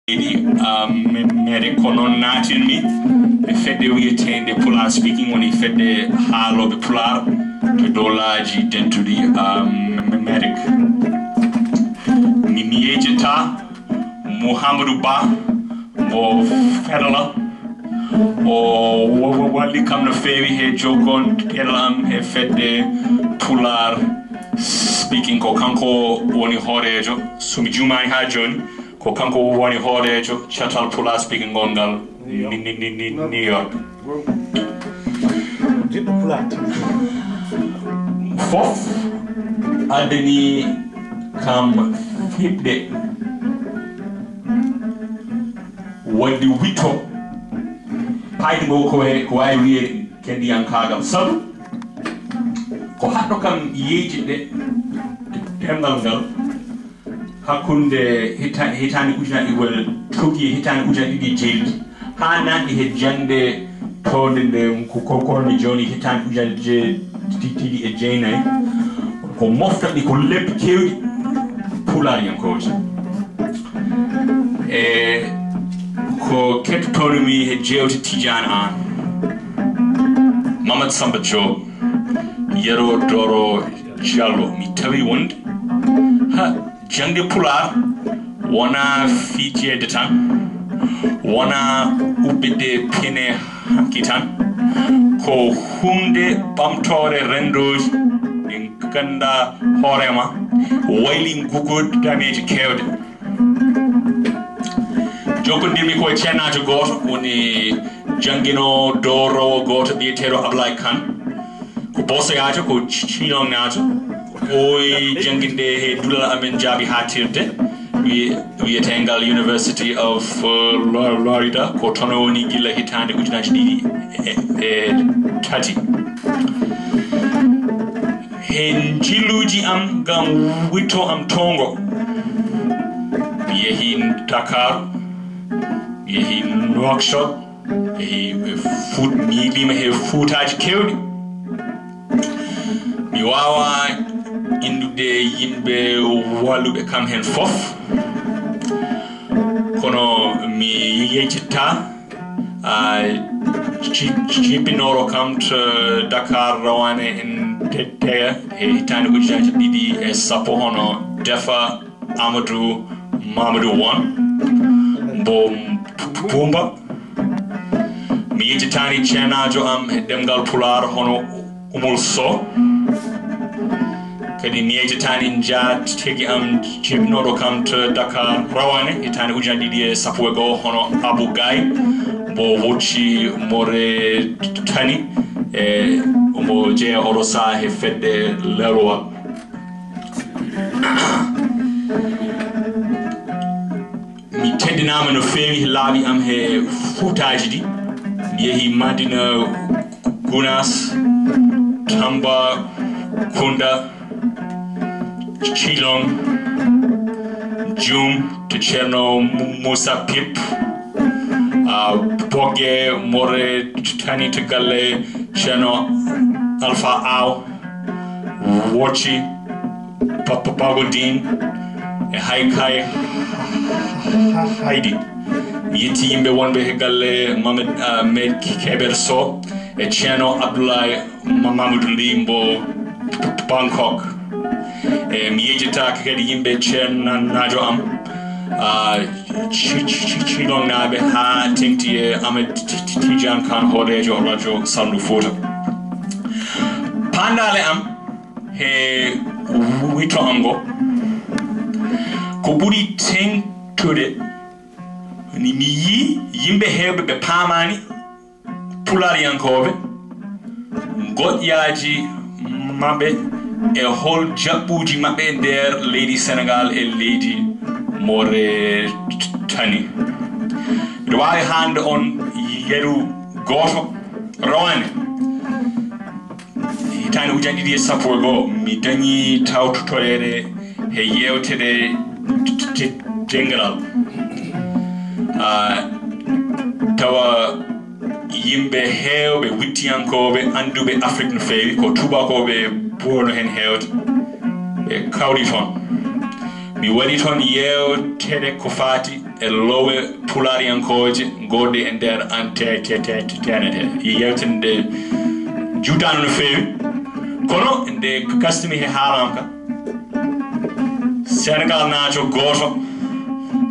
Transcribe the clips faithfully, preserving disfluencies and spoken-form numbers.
leydi Amerik. Ko noon naatirmi e fedde wiyeteende Pulaar Speaking, woni fedde haalooɓe Pulaar to dowlaaji dentuɗi Amerik. Mi mi yejjita Mouhamadou Ba mo Fedala, o walli kam no feewi he jokkondiral am he fedde Pulaar Speaking. Ko kanko woni hooreejo, so mi juumaani haa jooni, ko kanko woni hooreejo catal Pulaar Speaking ngongal New York. Fof addani kam fiɓde wonde witto payde ngo ko e ko waawi wiyeede kendiyankaagal, sabu ko haɗɗo kam yeytitde ɗemngal ngal hakkunde hita- hitaande ujunaaji walla toki hitaande ujunaaji ɗiɗi e jeeɗiɗi haa naatni he jaŋde toonde nde ko ko- ko mi jooni hitaande ujunaaji jeeɗiɗi e jeenayi. Ko moftaɗi ko lebbi keewɗi pulaariyankooji. E ko kettotoomi he jeewte Tijaan Aan, Mamadou Samba Diop, Yero Doro Diallo, mi tawi wonde ha jaŋde Pulaar wonaa fiijeede tan, wonaa ubbitde pine hanki tan, ko huunde ɓamtoore renndooji ɗi nganndaa hoore ma, wayli ngugu dameeji keewɗe. Jokkondirmi ko e ceernaajo gooto, woni jannginoowo doorowo gooto biyeteeɗo Ablaye Kane. Ko Boosoyaajo, ko Cilonŋaajo. Ɓooyi jannginde he duɗal amen jaabi haaɗtirde, wi- wiyeteengal University of uh, Florida. Ko toon o woni gila hitaande ujunaaji ɗiɗi e, e tati. He njilluuji am ngam witto am towngo, mi yehi Dakar, mi yehi Nouakchott, mi yehi Fuut, mi yiiliima he Fuutaaji keewɗi. Mi waawaa inndude yimɓe walluɓe kam heen fof, kono mi yejjittaa a ji- jippinooɗo kam to Dakar rawane en te- teya e hitaande ujunaaji ɗiɗi e sappo, hono Defa Amadou Mamadou Won mbo Bumba. Mi yejjitaani ceenaajo am e ɗemngal Pulaar hono Umul Sow. Kadi mi yejjitaani njaatigi am jippinooɗo kam to Dakar rawane hitaande ujunaaji ɗiɗi e sappo e go'o, hono Abou Gaye mbo Wocci Mauritanie, e omo jeya oɗo sahaa he fedde Leroy. Mi teddinaama no feewi he laawi am he Fuutaaji ɗi. Mi yehi Madina Gunaas, Tamba Kunda, Cilong, Jum to Ceerno Mu- Muusa Pip, a Bogge Mauritanie to galle Ceerno Alfa Aw, Wocci, Papa Bagodin e Haykay Haydi. Mi yetti yimɓe wonɓe he galle Mamed Ahmed Keber Sow e Ceerno Abdoulaye Ma- Mamadou Ly mbo Bangkok. E mi yejjitaaki kadi yimɓe ceernaajo am, a Ci- Ci- Ci- Cilonŋaaɓe haa teŋti e Ahmed Ti- Ti- Tidiane Kane, hooreejo radio Salndu Fouta. Paandaale am he witto am ngo, ko ɓuri teeŋtude ni mi yii yimɓe heewɓe ɓe paamaani Pulaariyankooɓe, ngoƴƴaaji maɓɓe e hol jaɓɓuuji maɓɓe e nder leydi Senegaal e leydi Mauritanie. Miɗo waawi haalande on yeru gooto rawane. Hitaande ujunaaji ɗiɗi e sappo e go'o, mi dañii tawtoreede he yeewtere de- de- denngiral. Ah, tawa yimɓe heewɓe, wiɗtiyankooɓe, annduɓe Afrik no feewi, ko tuubakooɓe ɓurno heen heewde, ɓe kawri toon. Mi waɗi toon yeewtere ko faati e lowe pulaariyankooje goɗɗe e nder antetenete yewtinde juutaano no feewi. Kono nde kastimi he haalam ka, Senegal naajo gooto,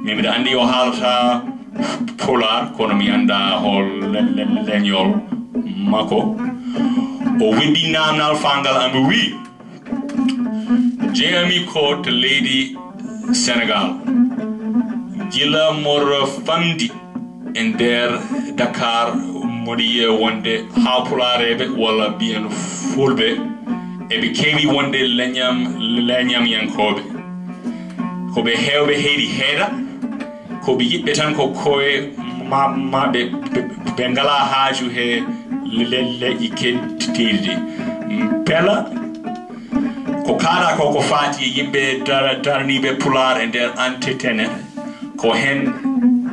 mi mbiɗa anndi o haalata pulaar, kono mi annda hol leñol makko. O weddii naamnal faangal am, o wii, jeeyami ko to leydi Senegal. Gila mboɗo famɗi e nder Dakar, mboɗo yiya wonde Haalpulaareeɓe walla mbiyen Fulɓe, eɓe keewi wonde leñam, leñamyankooɓe. Ko ɓe heewɓe heyɗi heeda, ko ɓe yiɗɓe tan ko koye ma-, maɓɓe, ɓe, ɓe ngalaa haaju he le-, le-, leƴƴi keddiiɗi ɗi. Mbela ko kaalɗaa ko, ko faati e yimɓe dar-, daraniiɓe pulaar e nder antetenete, ko heen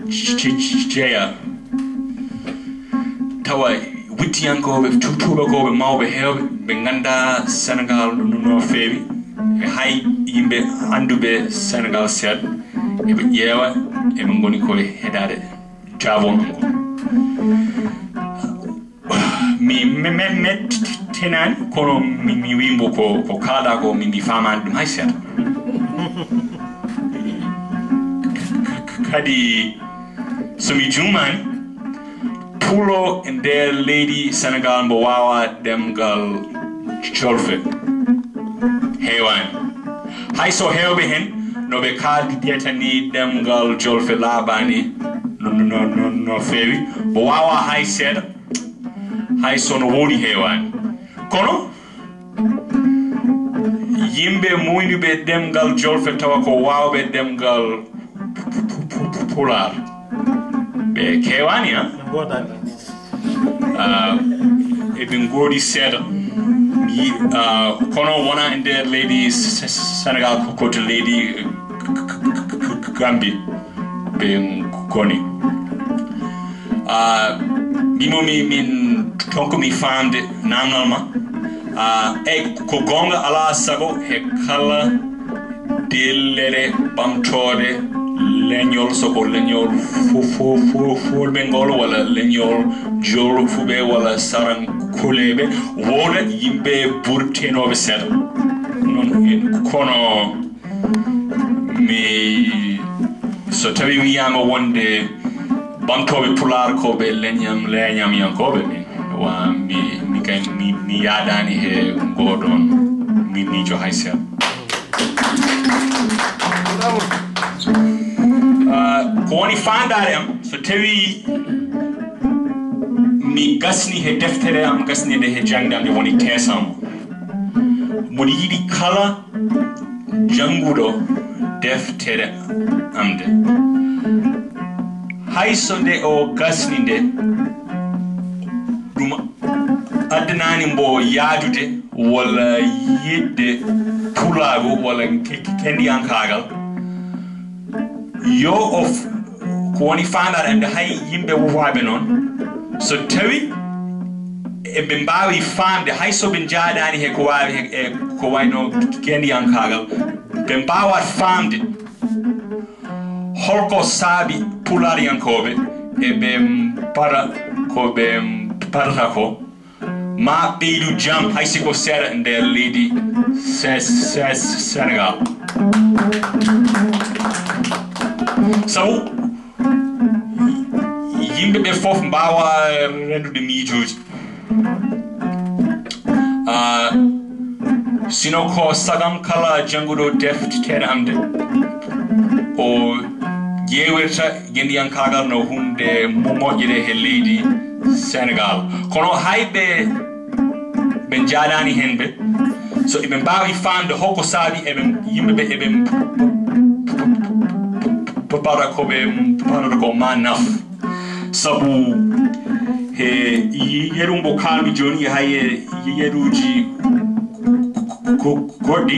je-, je-, jeyaa. Tawa wittiyankooɓe, tu-, tuubakooɓe mawɓe heewɓe, ɓe nganndaa Senegal no, no feewi, e hay yimɓe annduɓe Senegal seeɗa, eɓe ƴeewa, eɓe ngoni koye heedaade jaabawol ngol. Mi me-, me-, mettinaani, kono mi, mi wii mbo ko, ko kaalɗaa ko, mi, mi faamaani ɗum hay seeɗa. Kadi, so mi juumaani, pulo e nder leydi Senegal mbo waawaa ɗemngal jolfe heewaani. Hay so heewɓe heen no ɓe kaaldi deeta ni ɗemngal jolfe laaɓaani no, no, no, no, no feewi, mbo waawaa hay seeɗa, hay so no woodi heewaani. Kono yimɓe muuynuɓe ɗemngal jolfe tawa ko waawɓe ɗemngal pu-, pu-, pu-, pulaar, ɓe keewaani, ha? Ah, eɓe ngoodi seeɗa. Mi yi-, ah, kono wona e nder leydi Se-, Se-, Senegal, ko, ko to leydi Gambie ɓe ngoni. Ah, mbimo mi, min tonko mi faamde naamnal ma. Ah, eyi, ko goonga, alaa sago, he kala dillere ɓamtoode leñol, so ko leñol fu-, fu-, fu-, fulɓe ngol, walla leñol jolfuɓe, walla sarankuleeɓe, wooda yimɓe burtinooɓe seeɗa. Noon, kono mi, so tawi wiyaama wonde ɓamtooɓe pulaar ko ɓe leñam, leñamyankooɓe, min wa, mi, mi kay, mi, mi yaadaani he ngoɗon, mi miijo hay seeɗa. Ah, ko woni faandaare am, so tawi mi gasni he deftere am, gasnide he jangde am, nde woni thèse am, mboɗo yiɗi kala jannguɗo deftere am nde, hay so nde o gasni nde, ɗum addanaani mbo yaadude walla yiɗde pulaagu walla ke-, ke-, kendiyankaagal, yo o f-, ko woni faandaare am nde, hay yimɓe wowaaɓe noon, so tawi eɓe mbaawi faamde, hay so ɓe njaadaani he ko waawi he, e ko wayno kendiyankaagal, ɓe mbaawat faamde holko saabi pulaariyankooɓe eɓe mbaɗa ko ɓe mbaɗata ko, ma ɓeydu jam, hay si ko seeɗa, nder leydi Se-, Se-, Senegal. Sabu yimɓe ɓe fof mbaawa renndude miijooji. Ah, sino ko sagam kala jannguɗo deftere am nde, o ƴeewirta gendiyankaagal no huunde mo-, moƴƴere he leydi Senegal. Kono hay ɓe, ɓe njaadaani heen ɓe, so eɓe mbaawi faamde holko saabi eɓe, yimɓe ɓe eɓe mbaɗa ko ɓe mbaɗata ko ma naf. Sabu he yeru mbo kaalmi jooni, hay e yeruuji go-, go-, goɗɗi,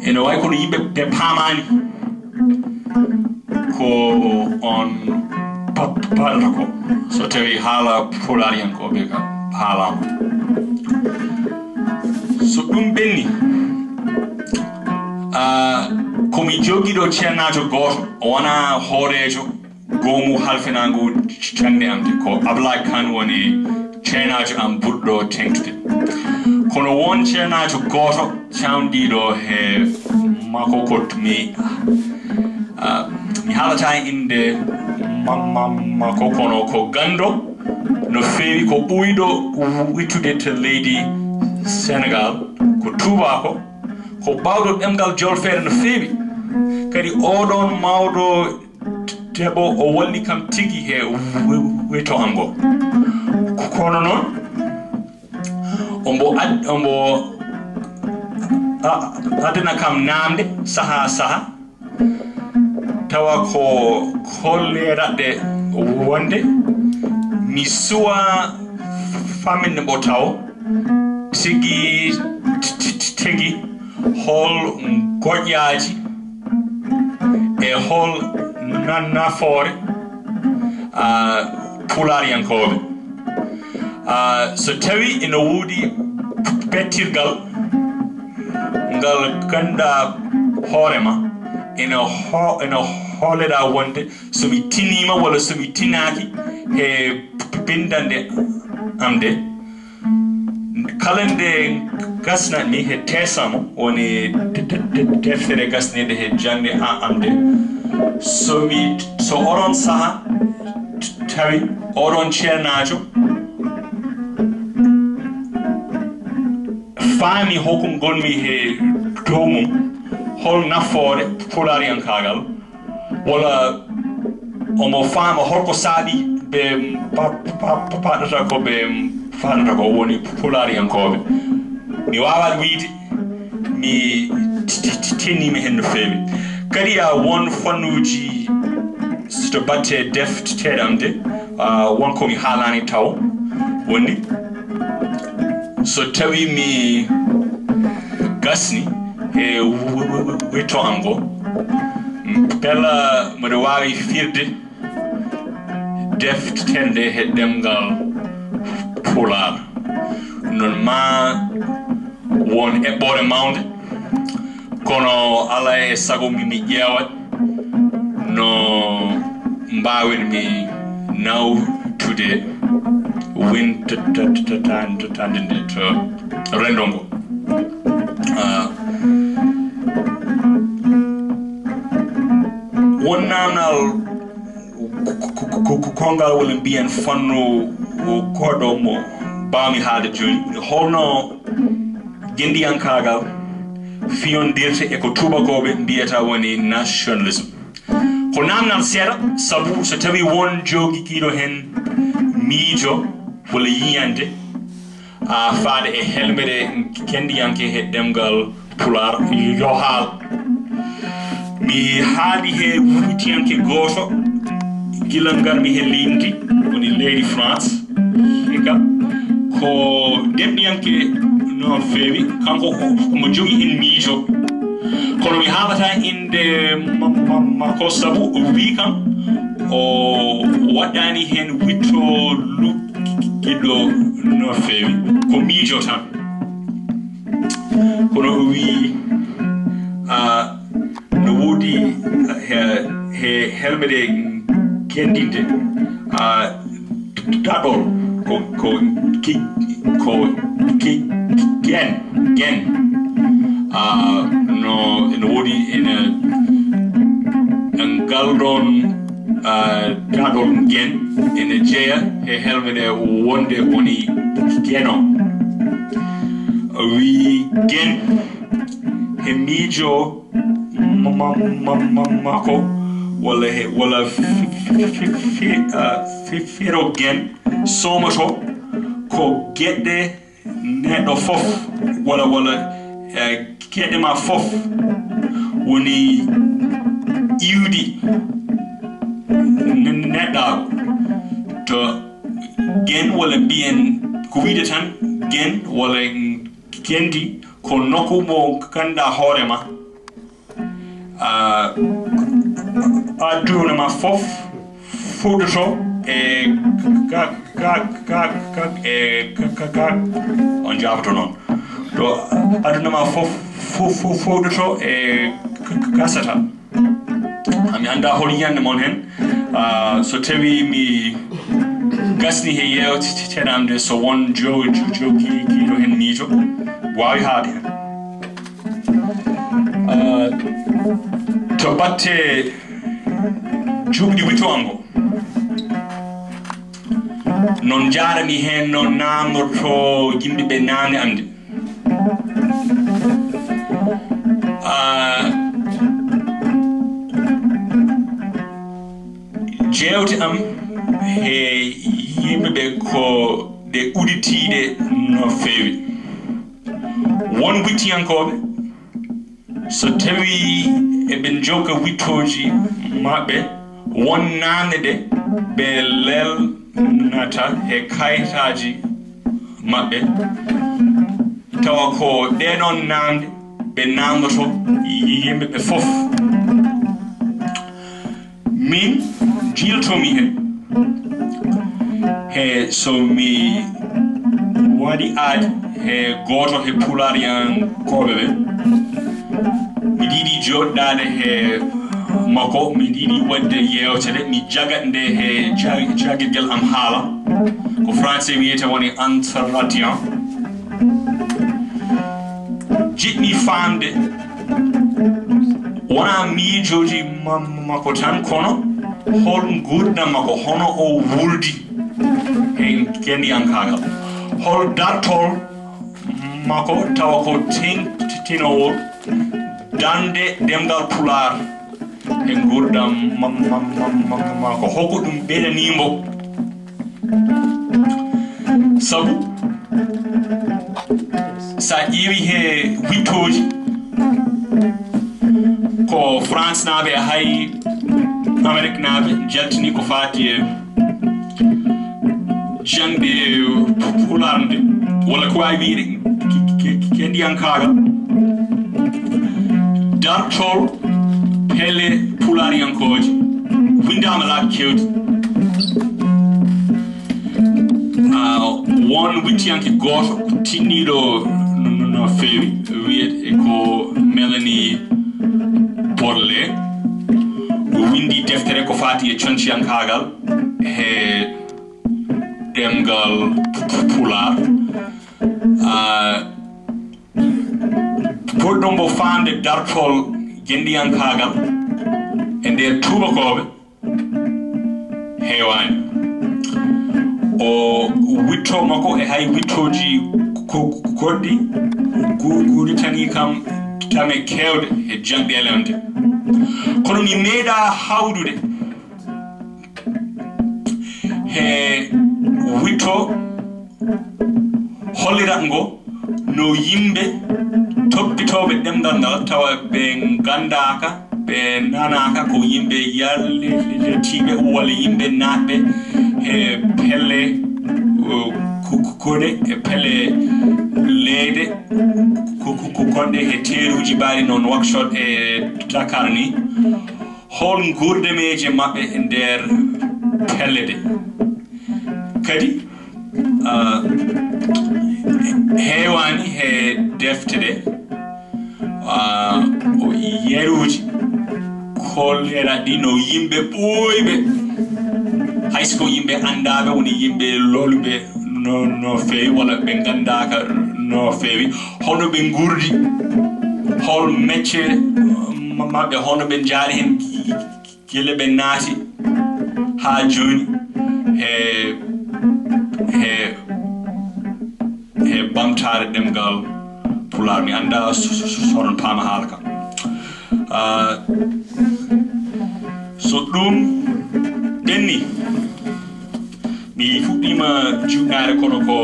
ene wayi kono yimɓe ɓe paamaani ko on pa-, paɗata ko, so tawi haala pulaariyankooɓe ka haalaama. So ɗum ɓenni, ah, Ko mi jogiiɗo ceernaajo gooto, o wonaa hooreejo goomu halfinaangu jaŋde am de, ko Ablaye Kane woni ceernaajo am ɓurɗo teeŋtude. Kono won ceernaajo gooto cawndiiɗo he makko ko mi, ah, mi haalata innde ma-, ma-, makko, kono ko ganndo no feewi, ko ɓuyɗo wittude to leydi Senegaal, ko tuubaako, ko baawɗo ɗemngal jolfeere no feewi. Kadi oɗoon mawɗo debbo o walli kam tigi he wito am ngo. Kono noon, ombo ad-, ombo a-, addana kam naamnde sahaa sahaa, tawa ko kolleeraɗe wonde mi suwa faminde mbo taw tigi, t-, t-, t-, tigi hol ngoƴƴaaji e hol na-, nafoore, ah, pulaariyankooɓe. Ah, so tawi ina woodi pettirgal ngal ganduɗa hoore ma, ina ho-, ina hooleda wonde so mi tiniima walla so mi tinaaki he bindande am nde, kala nde gasnatmi he teesam, woni de-, de-, de-, deftere gasnede he jaŋde a-, am nde, so mi, so oɗon saha t-, tawi oɗon ceernaajo faami hokkum gonmi he dow mum, hol nafoore pulaariyankaagal, walla omo faama holko saabi ɓe pa-, pa-, pa-, paɗata ko ɓe faɗata ko woni pulaariyankooɓe. Mi waawaa wiyde mi t-, t-, t-, teniima heen no feewi. Kadi, ah, won fannuuji so to batte defteeɗam de, ah, won ko mi haalaani taw woni so tawi mi gasni e w-, w-, w-, witto am ngo, mbela mboɗo waawi firde deftere nde he ɗemngal Pulaar. Noon ma won eɓɓoore mawnde, kono alaa e sago mi, mi ƴeewa no mbaawirmi nawtude wintande nde to renndo ngo. Ah, won naamnal ko, ko, ko, ko, kongal walla mbiyen fannu goɗɗo mo mbaawmi haalde jooni. Holno genndiyankaagal fiyondirta e ko tuubakooɓe mbiyata woni nationalisme? Ko naamnal seeɗa, sabu so tawi won jogiiɗo heen miijo walla yiyannde, a faade e helmere genndiyanke he ɗemngal Pulaar yo haal. Mi haali he witiyanke gooto gila ngarmi he leydi, woni leydi France. Hikka ko denɗiyanke no feewi, kanko omo jogii heen miijo. Kono mi haalata innde ma-, ma-, makko sabu o wii kam o waɗɗaani heen witto luggiɗo no feewi. Ko miijo tan. Kono o wii, ah, no woodi he, he helmere genndinde, ah, daɗol ko, ko ki, ko ki, gen, gen. Ah, no, no woodi ene, ngal ɗoon, ah, daɗol gen ene jeya he helmere wonde woni geno. O wii gen he miijo ma-, ma-, ma-, ma-, makko, walla he, walla fi-, fi-, fi-, fi-, ah, fi-, firo gen soomoto ko geɗe neɗɗo fof, walla, walla, eh, geɗe ma fof woni iwdi ne-, neɗɗaagu. To gen walla mbiyen ko wiyde tan gen walla gendi ko nokku mo ganduɗa hoore ma, ah, aduna ma fof fuɗɗoto e gak, gak, gak, gak, e gak, gak, gak. On jaaboto noon. To aduna ma fof fu-, fu-, fuɗɗoto e k- k- gasata. Ami annda hol yiyannde mon heen. Ah, so tawii mi gasni he yeewtere am nde, so won jo- jo- jogiiɗo heen miijo, waawi haalde heen. Ah, to batte juɓɓudi witto am ngo, noon njaarani heen, noon naamnorto yimɓe ɓe naamne am nde. Ah, jeewte am he yimɓe ɓe ko ɗe udditiiɗe no feewi. Won wittiyankooɓe, so tawii eɓe njoga wittooji maɓɓe, won naamne ɗe ɓe lelnata he kayitaaji maɓɓe, tawa ko ɗeeɗoon naamne ɓe naamnoto yimɓe ɓe fof. Min jiiltoomi heen, he so mi waɗi aadi he gooto he Pulaariyankooɓe ɓe, miɗo yiɗi jooɗdaade he makko, miɗo yiɗi waɗde yeewtere, mi jagat nde he ja- jagirgel am haala, ko français wiyata woni entretien. Jiɗmi faamde, wonaa miijooji ma- makko tan, kono hol nguurndam makko, hono o wuurdi he ngenndiyankaagal, hol dartol makko tawa ko teeŋtinoowo darnde ɗemngal Pulaar e nguurndam ma- ma- ma- ma- makko, hol ko ɗum ɓeydanii mbo. Sabu, so a ƴeewi he wittooji, ko France naaɓe, hay Amerique naaɓe njaltini ko faati e jaŋde Pulaar nde, walla ko waawi wiyde ke- ke- ke- ngenndiyankaagal, dartol pelle Pulaariyankooje winndaama laabi keewɗi. Ah, won wittiyanke gooto tinniiɗo no, no, no feewi, wiyetee ko Melanie Borlée. O winndi deftere ko faati e coñciyankaagal he ɗemngal Pu- Pu- Pulaar. Ah, potɗo mbo faamde dartol ngenndiyankaagal e nder tuubakooɓe heewaani. O witto makko e hay wittooji ko- ko- goɗɗi gu- guuritanii kam tame keewɗe e jaŋɗeele am ɗe. Kono mi meeɗaa hawdude he witto hollirat ngo no yimɓe toppitooɓe ɗemngal ngal, tawa ɓe nganndaaka, ɓe nanaaka, ko yimɓe yaltiiɓe walla yimɓe naatɓe he pelle, uh, ku- ku- kuuɗe, e pelle leyɗe ku- ku- ku- gonɗe he teeruuji mbaɗi noon Nouakchott e Dakar ni. Hol nguurdameeje maɓɓe e nder pelle ɗe? Kadi, ah, heewaani he defte ɗe, ah, o yeruuji kolleraɗi no yimɓe ɓooyɓe, hay so ko yimɓe anndaaɓe, woni yimɓe lolɓe no, no feewi, walla ɓe nganndaaka no feewi, hono ɓe nguurdi, hol mecce ma- maɓɓe, hono ɓe njaari heen gila ɓe naati haa jooni he, he, he ɓamtaare ɗemngal Pulaar. Mi anndaa so, so, so, so oɗon paama haala ka. Ah, so ɗum ɓenni, mi fuɗɗiima juutnaade, kono ko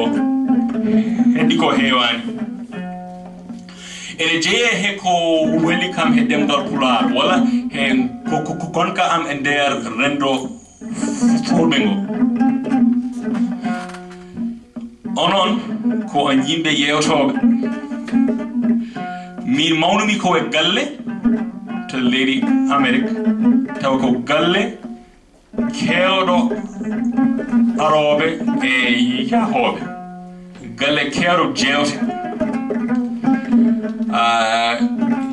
heddi ko heewaani. Ene jeyaa he ko weli kam he ɗemngal Pulaar, walla he ko, ko, ko ngonka am e nder renndo fulɓe ngo. Onon ko on yimɓe yeewtooɓe. Min mawnumi ko e galle to leydi Amerik, tawa ko galle keewɗo arooɓe e yahooɓe, galle keewɗo jeewte. Ah,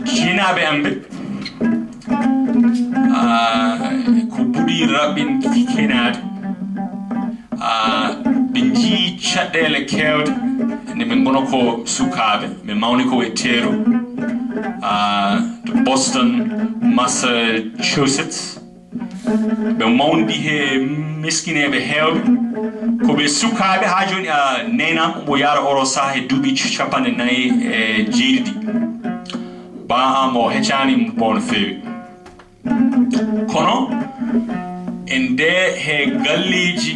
jinaaɓe am ɓe, Ah, ko ɓuri raɓɓinkenaade. Ah, ɓe njii caɗeele keewɗe nde ɓe ngona ko sukaaɓe, ɓe mawni ko e teeru, ah, to Boston, Massachusetts. Ɓe mawndi he miskineeɓe heewɓe. Ko ɓe sukaaɓe haa jooni, a neenaama omo yaara oro saha e duuɓi capanɗe nayi e jeeɗiɗi. Ba am o heccaani mo no feewi. Kono e nde he galleeji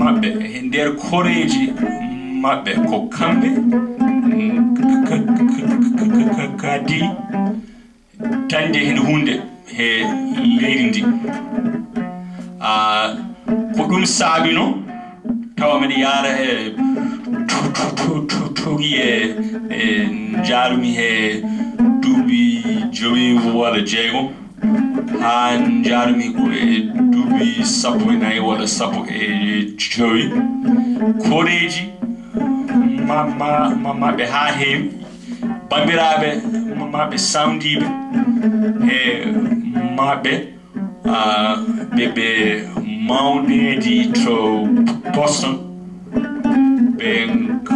maɓɓe, he nder koreeji maɓɓe, ko kamɓe kadi dañde heen huunde he leydi ndi. Ah, ko ɗum saabino tawa mbeɗa yaara e to-, to-, to-, to-, togi e, e njaarumi he duuɓi jowi walla jeego, haa njaarumi ko e duuɓi sappo e nayi walla sappo e jowi. Koreeji ma, ma, ma, maɓɓe haa heewi, banndiraaɓe maɓɓe sawndiiɓe e maɓɓe, ah, ɓe, ɓe mawneeji to Boston, ɓe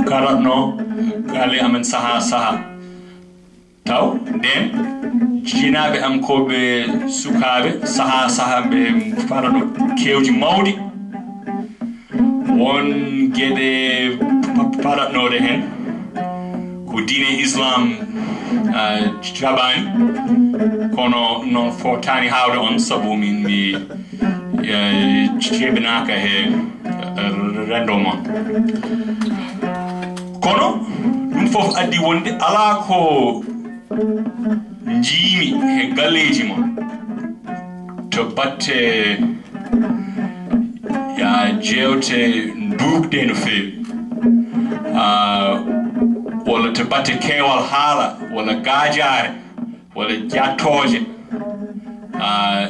ngaratno galle amen saha saha. Taw ndeen, jinaaɓe am ko ɓe sukaaɓe, saha saha ɓe mbaɗatno kewji mawɗi. Won geɗe pa-, paɗatnooɗe heen ko diine Islam, ah, jaɓaani, kono noon fotaani haawde on, sabu min mi, eh, ceɓinaaka he, eh, renndo mon. Kono ɗum fof addi wonde alaa ko njiimi he galleeji mon to batte, ya, jeewte nduuɓɗe no feewi, ah, walla to batte keewal haala, walla gaajaare, walla jattooje, ah,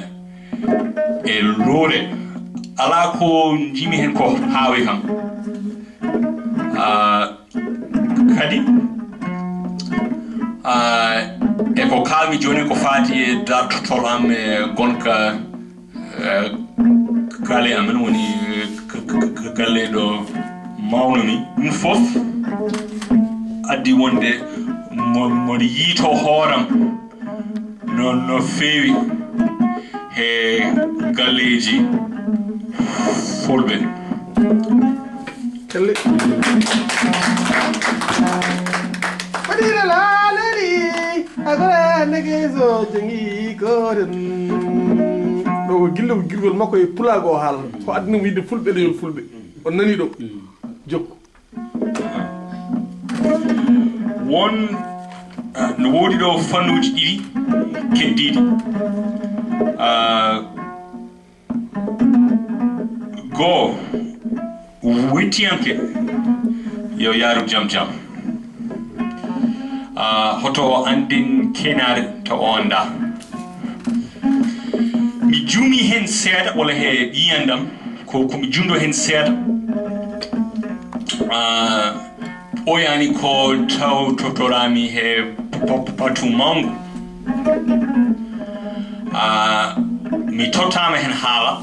e luure. Alaa ko njiimi heen ko haawi kam. Ah, kadi, ah, e ko kaalmi jooni ko faati e dartotol am e ngonka, eh, galle amen woni, eh, k-, k-, k-, galle ɗo mawnumi. Ɗum fof addi wonde mo-, mboɗo yiito hooram no, no feewi he galleeji fulɓe. Kelle. Madina laalori, agora nege so jangi koren. Ɗo ko gillo ko girgol makko e pulaago o haala. Ko aduna mo yidde fulɓe, leñol fulɓe. On nani ɗo. Jokku. Won, ah, no woodi ɗo fannuuji ɗiɗi keddiiɗi. Ah, goo, wittiyanke yo yaaru jam jam. Ah, hoto o anndin kenaare to o anndaa. Mi juumi heen seeɗa, walla he yiyandam, ko, ko mi jundo heen seeɗa. Ah, ɓooyaani ko tawtotoraami he p-, p-, patu mawngu. Ah, mi tottaama heen haala.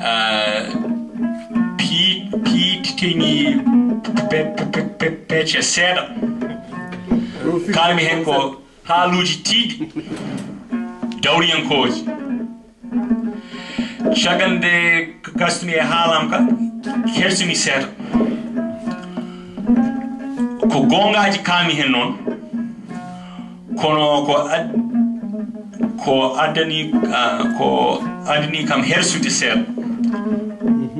Ah, pi-, piitini pe-, pe-, pe-, pe-, pecce seeɗa. Kaalmi heen ko haaluuji tiiɗi, dawriyankooji. Caggal nde gastumi e haalam ka, hersumi seeɗa. Ko goongaaji kaami heen noon, kono ko ad-, ko addani, ah, ko addani kam hersude seeɗa.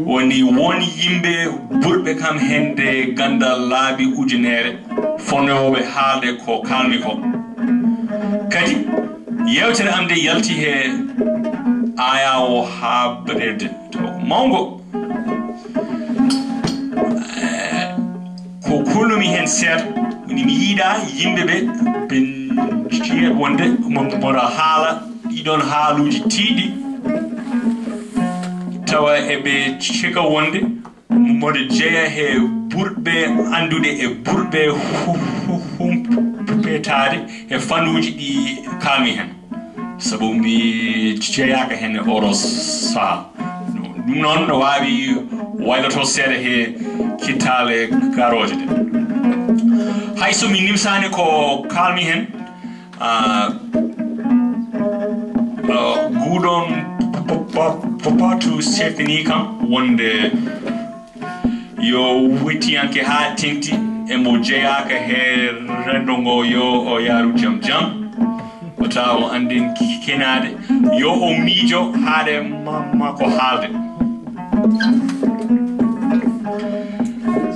Woni won yimɓe burɓe kam hende ganndal laabi ujunere, fonnooɓe haalde ko kaalmi ko. Kadi, yeewtere am nde yalti he aayawo haabrede to mawngo. Eh, ko kuulnumi heen seeɗa, woni mi yiɗa yimɓe ɓe, ɓe njiya wonde mo-, mboɗo haala ɗiɗon haaluuji tiiɗi, tawa eɓe cika wonde mboɗo jeya he burɓe anndude e burɓe hu-, hu-, humpuɓe etaade e fannuuji ɗi kaalmi heen, sabu mi jeyaaka heen e oɗo sahaa. Ɗum noon no waawi wayloto seeɗa he kittaale garooje ɗe. Hay so mi nimsaani ko kaalmi heen, ah, ah, nguɗon p-, p-, p-, p-, patu seedini kam wonde yo wittiyanke haa teŋti e mo jeyaaka he renndo ngo, yo o yaaru jam jam, o tawa o anndin kenaade, yo o miijo haaɗe ma-, makko haalde.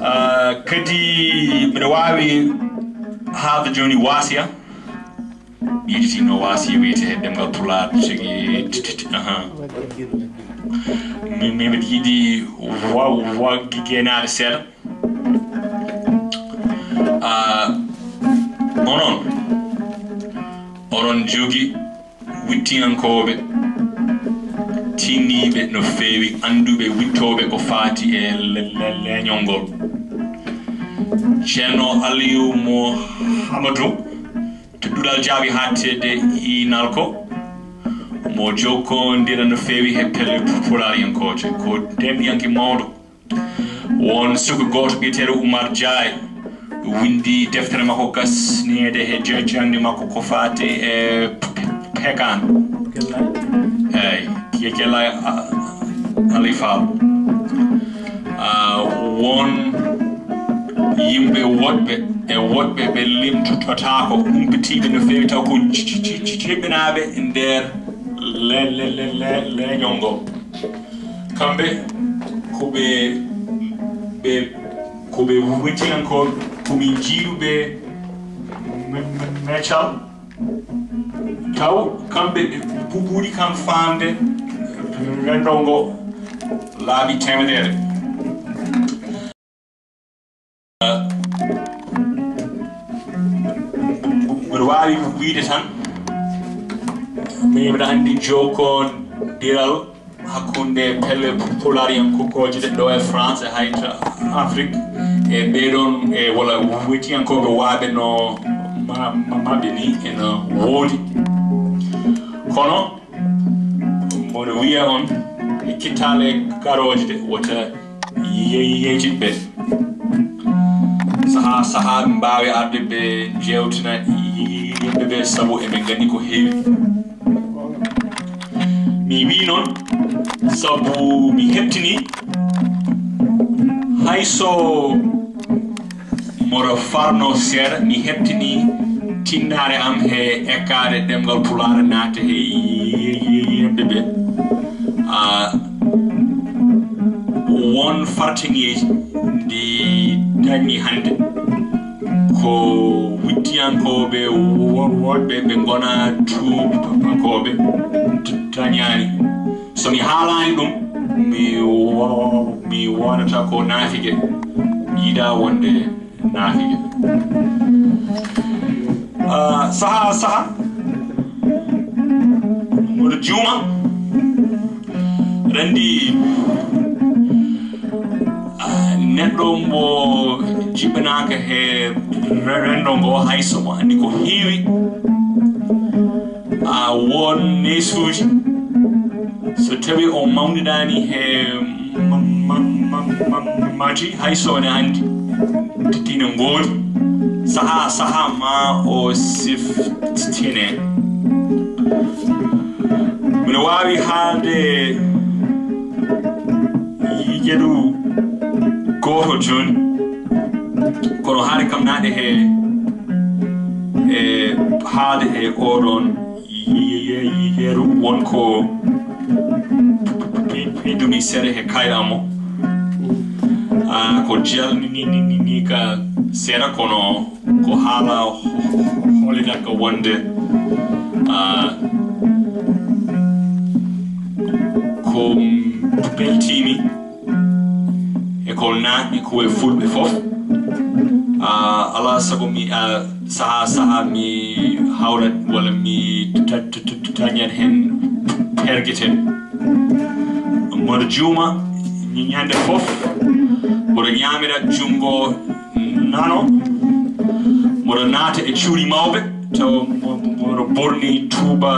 Ah, kadi mbiɗa waawi haalde jooni wasiya. Mi yejjitino wasiya wiyete he ɗemngal Pulaar tigi, tigi, aha. Mi, mi, miɗa yiɗi wa-, wa-, genaade seeɗa. Ah, onon, oɗon njogi wittiyankooɓe tinniiɓe no feewi, annduɓe wittooɓe ko faati e le-, le-, leñol ngol. Ceerno Aliyu Muhammadu, to Duɗal Jaabi Haaɗtirde Inal ko mo jokkondira no feewi he pelle pulaariyankooje. Ko deemɗiyanke mawɗo. Won suka gooto biyeteeɗo Umar Jaay, winndi deftere makko gasneede he ja-, jaŋde makko ko faati e pe-, pe-, pekaan. Eey, Ge-, Gellay, a-, Ali Faal. Ah, won yimɓe woɗɓe e woɗɓe ɓe limtotaako, humpitiiɓe no feewi taw ko ji-, ji-, ji-, ji-, jiɓinaaɓe nder le-, le-, le-, le-, leñol ngol. Kamɓe ko ɓe, ɓe, ko ɓe wetiyankooɓe, ko min jiiduɓe me-, me-, meccal. Taw kamɓe ɓe bu-, ɓuri kam faamde renndo ngo laabi teemedere. Mboɗo waawi wiyde tan, miɗa anndi jokkondiral hakkunde pelle pulaariyankooje ɗe ɗo e France e hay to Afrique e ɓee ɗoon e walla wetiyankooɓe waaɓe no ma-, ma-, maɓɓe ni ene woodi. Kono mboɗo wiya on e kittaale garooje ɗe wota ye-, yeytit ɓe. Sahaa sahaa ɓe mbaawi arde ɓe njeewtina yimɓe ɓe sabu eɓe nganndi ko heewi. Mi wii noon sabu mi heɓtini hay so mboɗo farno seeɗa, mi heɓtini tinnaare am he ekkaade ɗemngal Pulaar naata he yimɓe ɓe. Ah, won fartaŋŋeeji ɗi dañmi hannde ko wittiyankooɓe wo-, woɗɓe ɓe ngonaa tuubakooɓe dañaani. So mi haalaani ɗum, mi wo-, mi wonata ko naafige, yiɗaa wonde naafige. Ah, sahaa, sahaa, mboɗo juuma, renndi, ah, neɗɗo mbo jiɓanaaka he renndo ngo, hay so mo anndi ko heewi. A won neesuuji, so tawi o mawnidaani he ma-, ma-, ma-, ma-, maji, hay so ne anndi dina ngoodi, sahaa sahaa ma o siftine. Mino waawi haalde yeru gooto jooni, kono haade kam naade he, e haalde he oɗon ye-, ye-, ye-, yeru won ko ɓeydumi seeɗa he kayɗa mo. Ah, ko jalnini ni, ni, ni ka seeɗa, kono ko haala ho-, ho-, holidata wonde, ah, ko beltiimi e ko naatni ko e fulɓe fof. Ah, alaa sago mi, ah, sahaa sahaa mi hawrat walla mi ta-, ta-, ta-, ta-, tañat heen pergete. Mboɗo juuma ñande fof, mboɗo ñaamira junngo nano, Mboɗo naata e cuuɗi mawɓe, tawa mboɗo borni tuuba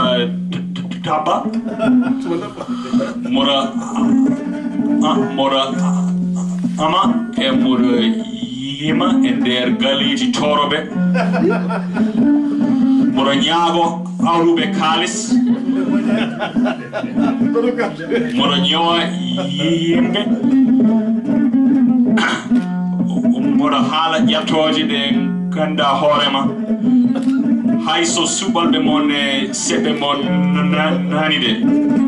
dabba. Mboɗo, ah, mboɗo ama e mboɗo yima e nder galleeji toroɓe. Mboɗo ñaago awluɓe kaalis. Mboɗo ñowa yimɓe. Mboɗo haala ƴettooje ɗe nganndaa hoore ma. Hay so subalɓe mon e seɓɓe mon na-, na-, nani de,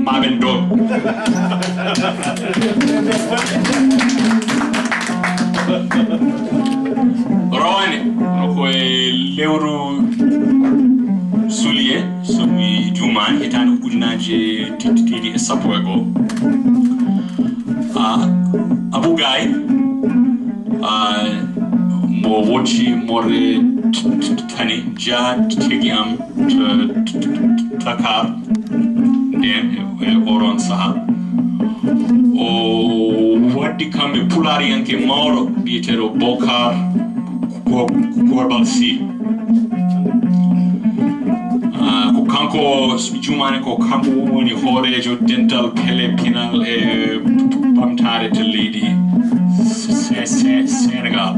ma ɓen doog. Rowane, kono ko e lewru juillet, so mi juumaani, hitaande ujunaaji ɗiɗi e sappo e go'o. Ah, Abou Gaye, ah, mo wonti Mauritanie, jaa tigi am to, to, to, Dakar, nden e, e oron saha. O waddi kam e pulaariyanke mawɗo biyeteeɗo Bokar Ko-, Korbal Sy. Ah, ko kanko, so mi juumaani, ko kanko woni hooreejo dental pele pinal e ɓamtaare to leydi Se-, Se-, Senegal.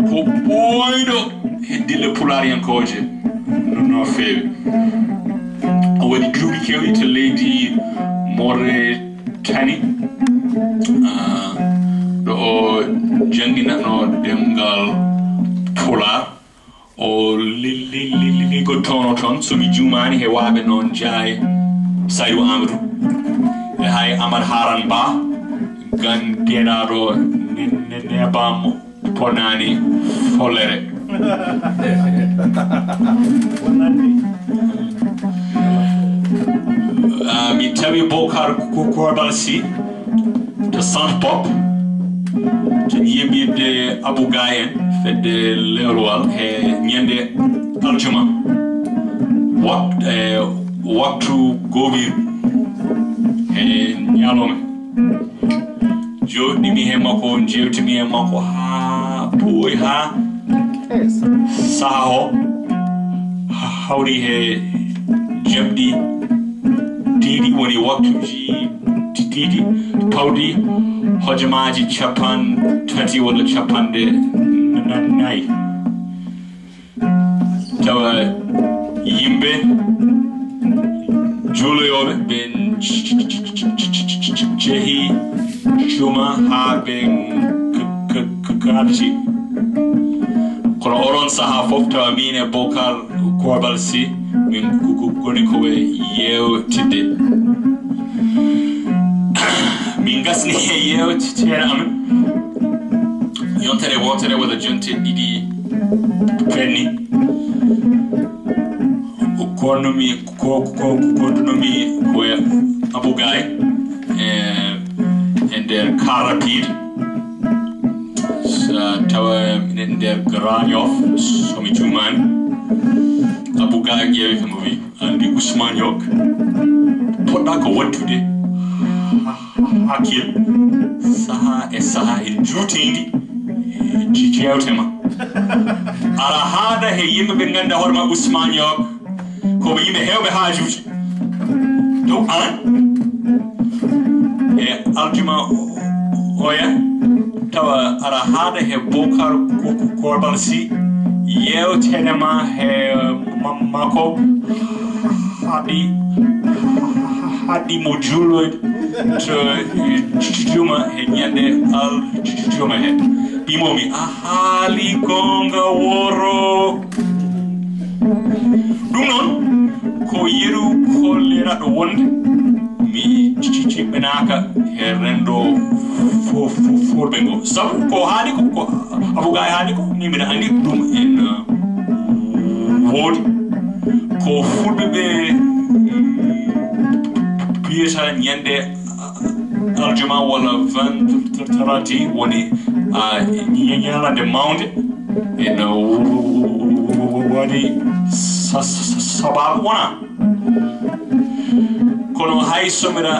Ko ɓooyɗo e dille pulaariyankooje no, no feewi. O waɗi duuɓi keewɗi to leydi Mauritanie, ah, ɗo o jannginatno ɗemngal Pulaar. O li-, li-, li-, li-, liggotoono toon, so mi juumaani, he waaɓe noon Njaay Saydu Amadou. E hay Amar Haran Ba, ganndeɗaaɗo ne-, ne-, neebaam Ponnaani follere. Ah, mi tawi Bokar Ko-, Korbal Sy to Centre Pop, to yimɓe Abou Gaye en, fedde Leewluwal, he ñande aljuma. Wak-, eh, waktu gobir he ñalawma. Jooɗimi he makko, jeewtimi he makko haa ɓooyi, haa saha o ha-, hawri he jamɗi ɗiɗi, woni waktuuji ɗiɗi pawɗi hojomaaji cappan tati walla cappanɗe na-, nayi. Tawa yimɓe juuloyooɓe ɓe jehi juma haa ɓe k-, k-, k-, kalti. Kono oɗon sahaa fof, tawa miin e Bokar Korbal Sy, min ko, ko, koni ko e yeewtidde. Min ngasni e yeewtere amen. Yontere wootere walla jonte ɗiɗi ɓenni. Ko, ko, ko, ko, ko, ko ɗum mi ko e Abou Gaye, e, e nder Car Rapide. So tawa minen nder Grand Yoff, so mi juumaani, Abou Gaye ƴeewi kam o wi, "Anndi Ousmane Yok, poɗɗa ko wattude ha-, ha-, hakkil saha e saha e njuuteendi e je-, jeewte ma. Ara haada he yimɓe ɓe ngannda hoore ma Ousmane Yok, ko ɓe yimɓe heewɓe haajuuji. Dow aan e aljuma oya, tawa ara haada he Bokar Ko-, Ko-, Korbal Sy, yeewtere ma he ma-, makko haɗi, haɗi mo juuloyde to juma he ñande aljuma he." Ɓimomi, a haali goonga woro. Ɗum noon, ko yeru kolliraɗo wonde mi ci-, ci-, ciɓɓinaaka he renndo fo-, fo-, fulɓe ngo. Sabu ko haali ko, ko Abou Gaye haali ko, ni mbiɗa anndi ɗum en, uh, woodi. Ko fulɓe ɓe, mm, mbiyata ñande aljuma walla vendredi woni, ah, ñalande mawnde. Ene waɗi sa-, sa-, sa-, sabaabu wona. Kono hay so mbiɗa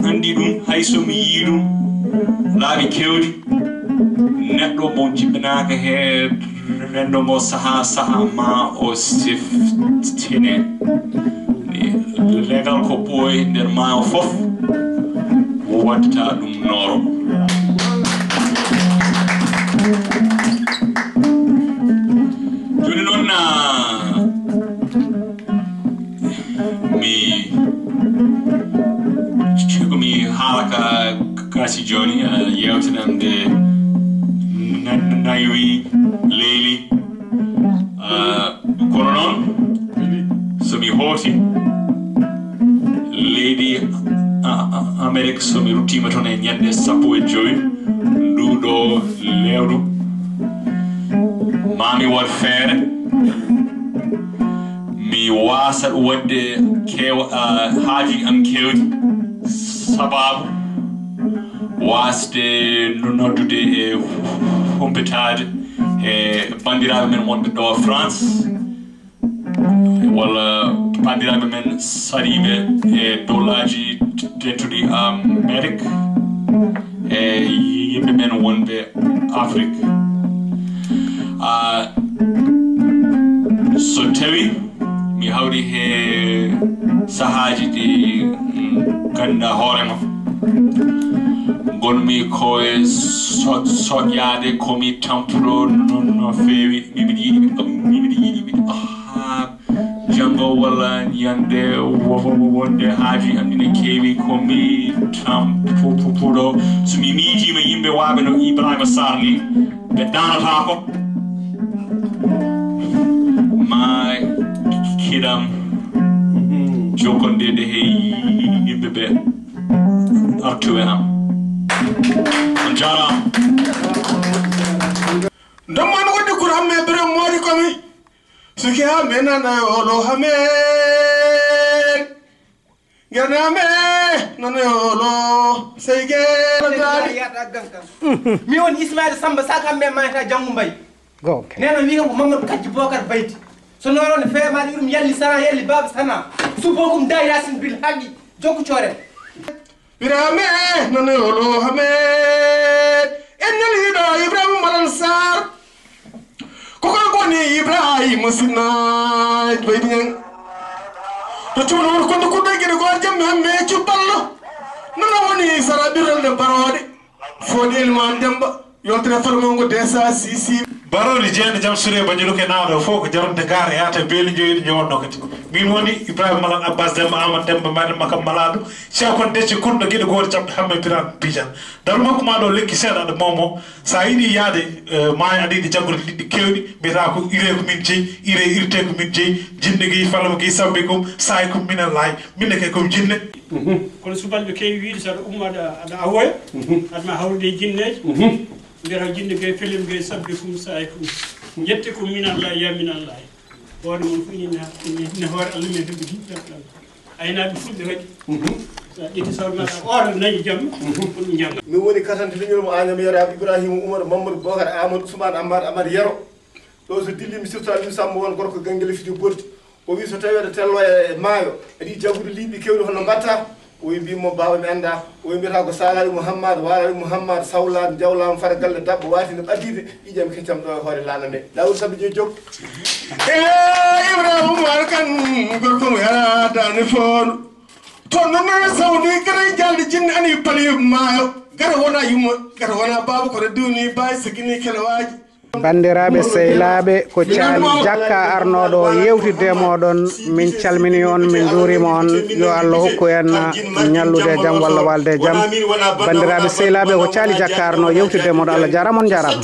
anndi ɗum, hay so mi yii ɗum, laabi keewɗi, neɗɗo mo jibbinaaka he Renndo ngo sahaa sahaa ma o siftine. Legal ko ɓooyi nder maayo fof, o waddata ɗum nooro. Jooni noon, ah, mi, ko mi haala ka, kasi jooni, ah, yewtere am nde na-, nayi leyli. Ah, kono noon, so mi hooti, leydi A-, A-, Amerik, so mi ruttiima toon e ñande sappo e jowi nduɗo lewru, maa mi waɗ feere, mi waasa waɗde keewa, ah, haajuuji am keewɗi, sabaabu waasde no-, noddude e humpitaade e banndiraaɓe men wonɓe ɗo France, walla banndiraaɓe men sariiɓe e dowlaaji dentuɗi Amerik, e yimɓe men wonɓe Afrik. Ah, so tawi mi hawri he sahaaji ɗi, mm, ngannduɗaa hoore ma, ngonmi ko e so-, soƴƴaade, ko mi tampuɗo no, no feewi, miɗo yiɗi, miɗo yiɗi, miɗo, ah, janngo walla ñande wo-, wo-, wo-, wonde haajuuji am ɗi ne keewi, ko mi tampuɗo. So mi miijiima yimɓe waaɓe no Ibrahima Sarr ni, ɓe daanataako. Ma kiɗam jokkondirde he yimɓe ɓe artu e am. On jaaraama. Ndamman wonde Kur'an me bere moori komi. Suki ha me nana olo ha me. Ngena me nana olo sey ge. Mi woni Ismaila Samba Saka, mais mayata Janngo Mbaye. Gonga. Nena mi ko Mamadou Kadji Bokar Bayti. So noon ne feemaade ɗum yalli sana, yalli baaba sana. Subokum da Yasin bil haqi. Jokku coore. Birame nane olo Hamed. En nani yiɗo Ibrahima Malal Sarr. Ko kanko woni Ibrahima Sinnaaj Baydi Ñaŋ. To cuuno won kondo kudde gide goo jamme hamme cubballo. Nana woni sara birol de barooɗe. Fodel ma Demba. Yontere farmongo desa sisi. Barori jeende jam sure ba juluke naado fo ko jaronde gar e ata beeli joyde jowonno kadi. Min woni Ibrahima Malal Abbas Demba Amadou Demba Mare Makam Malado. Cew kon decce kunɗo giɗo goto jaɓɓe hamme piran pijan. Daru makko ma ɗo lekki seeɗa ɗo momo. Sa yiɗi yaade, eh, maayo aɗa yiɗi jaggude liɗɗi kewɗi. Mbiyata ko ire ko min jeyi, ire irte ko min jeyi. Jinne gi falama gi sabbe kum, saay kum minal laay. Minne ke kum jinne. Kono subalɓe keewi wiide so aɗa umma aɗa, aɗa awoya, aɗa ma hawrude e jinneeji. Mbiyata jinne gay pelem gay sabbe kum saay kum. Yette kum minal laay, ya minal laay. Hoore mon fof ina, ina, ina hoore Allah men heɓɓe jiɗɗo Allah. Aynaaɓe fulɓe waɗi. So a ƴetti sawre ma, a oora nañi jamma, on ɗum jamma. Min woni katante leñol mo Agnam Yero Abou Ibrahima Oumar Mamadou Bocar Amadou Ousmane Ammar Amar Yero. Ɗo so dilli mi sifta Aliou Samba won gorko Gangele fiti Borti. O wi so tawi aɗa tello e maayo, aɗa yiɗi jaggude liɗɗi kewɗi hono mbatta? O wi mbimo baaba mi annda. O wi mbiyata ko Salari Mouhammad, Walari Mouhammad, Sawlan, Jawlan, Fara Galle Dabbo, Watinde Ɓaddiɗe. Ƴiƴam keccam ɗo e hoore laana nde. Lawol sabbi joyi jok. E Ibrahima Umar Kan, gorko mo yaraɗani foon. Toon noon noon sawni gara jalde jinne ani pali maayo. Gara wona yumma, gara wona baaba ko diwni baay sigini kelewaaji. Banndiraaɓe sehilaaɓe, ko Caali Jakka arnooɗo yewtidde e mooɗon. Min calmini on, min njuurima on. Yo Allah hokku en ñallude e jam walla walde e jam. Banndiraaɓe sehilaaɓe, ko Caali Jakka arno yewtidde e mooɗon. Allah jaaraama, on njaaraama.